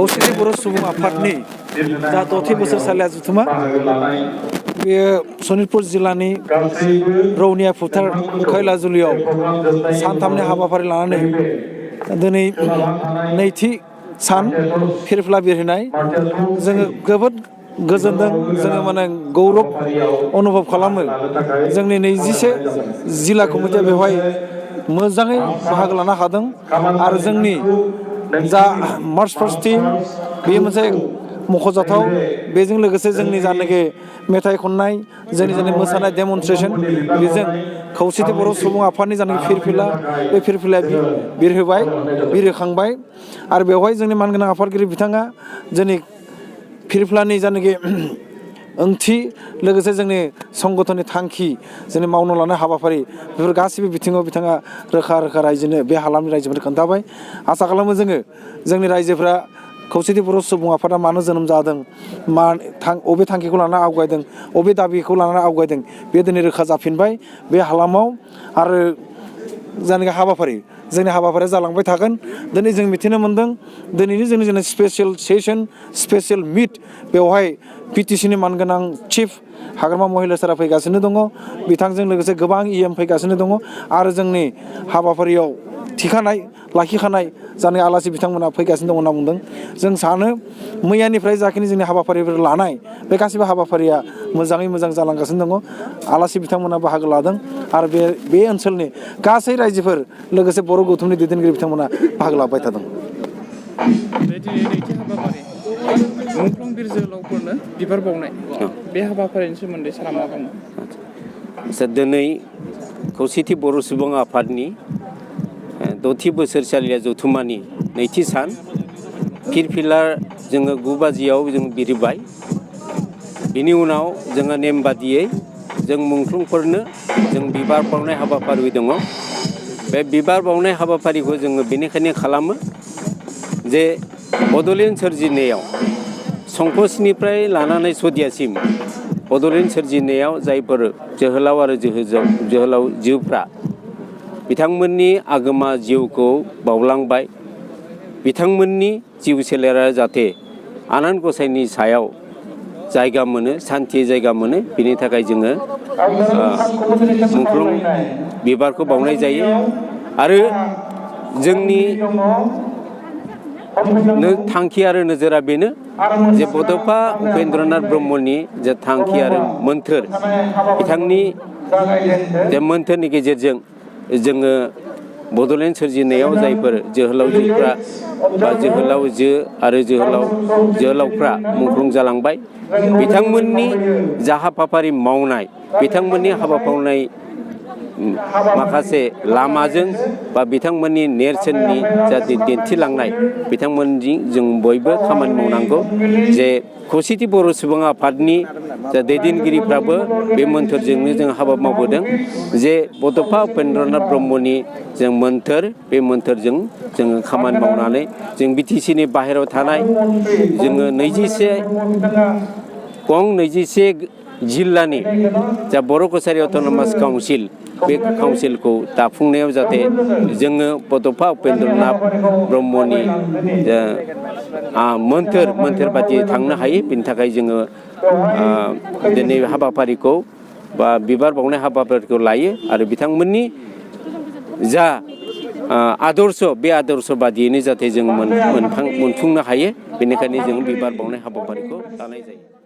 खौसेथि बर' सुबुं आफादनि जा 6थि बोसोरसालिया जथुमा बेयो सनितपुर जिल्लानि रौनिया फोथार खैलाजुलियाव सानथामनि हाबाफारि लानानै दिनै नैथि सान फिरफिला बिरहोनाय जोङो जोबोद गोजोनदों जोङो माने गौरब अनुभब खालामो जोंनि 21 जिल्ला कमिटिया बेवहाय मोजाङै बाहागो लानो हादों आरो जोंनि जा मार्च पास्ट टीम बेयो मोनसे मख'जाथाव बेजों लोगोसे जोंनि जानाखि मेथाइ खननाय जोंनि मोसानाय डेमनस्ट्रेसन बेजों खौसेथि बर' सुबुं आफादनि जानाखि फिरफिला बे फिरफिलाया बिरहोखांबाय आरो बेवहाय जोंनि मानगोनां आफादगिरि बिथाङा जोंनि फिरफिलानि जानाखि ओंथि लोगोसे जोंनि संगठननि थांखि जोंनि मावनो लानाय हाबाफारि बेफोर गासैबो बिथिङाव बिथाङा रोखा रायजोनो बे हालामनि रायजोफोरनो खोन्थाबाय आसा खालामो जोङो जोंनि रायजोफ्रा खौसेथि बर' सुबुं आफादा मानो जोनोम जादों अबे थांखिखौ लानानै आवगायदों अबे दाबिखौ लानानै आवगायदों बे दिनै रोखा जाफिनबाय बे हालामाव आरो जायनाखि हाबाफारि जोंनि हाबाफारिया जालांबाय थागोन दिनै जों मिथिनो मोन्दों दिनैनि जोंनि स्पेसियेल सेसन स्पेसियेल मिट बेवहाय पिटिसिनि मानगोनां चिफ हाग्रामा महिलासारा फैगासिनो दङ बिथांजों लोगोसे गोबां EM फैगासिनो दङ आरो जोंनि हाबाफारियाव लाखिखानाय जानाय आलासि बिथांमोना फैगासिनो दङ होनना बुंदों जों सानो मैयानिफ्राय जाखिनि जोंनि हाबाफारिफोर लानाय बे गासैबो हाबाफारिया मोजाङै मोजां जालांगासिनो दङ आलासि बिथांमोना बाहागो लादों आरो बे ओनसोलनि गासै रायजोफोर लोगोसे बर' गौथुमनि दैदेनगिरि बिथांमोना बाहागो लाबाय थादों बे दिनै नैथि हाबाफारि मुंख्लं बिर जोहोलावफोरनो बिबार बावनाय बे हाबाफारिनि सोमोन्दै सारा मा बुङो दिनै खौसेथि बर' सुबुं आफादनि 6थि बोसोरसालिया जथुमानि नैथि सान फिरफिला जोङो 9 बाजियाव जों बिरबाय बिनि उनाव जोङो नेम बादियै जों मुंख्लंफोरनो जों बिबार बावनाय हाबाफारि दङ बे बिबार बावनाय हाबाफारिखौ जोङो बेनिखायनो खालामो जे बड'लेण्ड सोरजिनायाव संकसनिफ्राय लानानै सदियासिम बड'लेण्ड सोरजिनायाव जायफोर जोहोलाव आरो जोहोलावजोफ्रा बिथांमोननि आगोमा जिउखौ बावलांबाय बिथांमोननि जिउ सोलेरा जाहाथे आनान गसाइनि सायाव जायगा मोनो सान्थि जायगा मोनो बिनि थाखाय जोङो मुंख्लं बिबारखौ बावनाय जायो आरो जोंनि थांखि आरो नोजोरा बेनो जे बड'फा उपेन्द्रनाथ ब्रह्मनि जे थांखि आरो मोन्थोर बिथांनि जे मोन्थोरनि गेजेरजों जोङो बड'लेण्ड सोरजिनायाव जायफोर जोहोलावजोफ्रा बा जोहोलावजो आरो जोहोलावफ्रा मुंख्लं जालांबाय बिथांमोननि जा हाबाफारि मावनाय बिथांमोननि हाबा मावनाय माखासे लामाजों बा बिथांमोननि नेरसोननि जाहाथे दिन्थिलांनाय बिथांमोनजों जों बयबो खामानि मावनांगौ जे खौसेथि बर' सुबुं आफादनि जा दैदेनगिरिफ्राबो बे मोन्थोरजोंनो जों हाबा मावबोदों जे बड'फा उपेन्द्रनाथ ब्रह्मनि जों मोन्थोर बे मोन्थोरजों जोङो खामानि मावनानै जों BTCनि बाहेरायाव थानाय जोङो 21 जिल्लानि जा बर' कसारि अट'नमास काउन्सिल बे काउन्सिलखौ दाफुंनायाव जाहाथे जोङो बड'फा उपेन्द्रनाथ ब्रह्मनि मोन्थोर बादियै थांनो हायो बेनि थाखाय जोङो दिनै हाबाफारिखौ बा बिबार बावनाय हाबाफारिखौ लायो आरो बिथांमोननि जा आदर्श बे आदर्श बादियैनो जाहाथे जों मोनफुंनो हायो बेनिखायनो जों बिबार बावनाय हाबाफारिखौ लानाय जायो।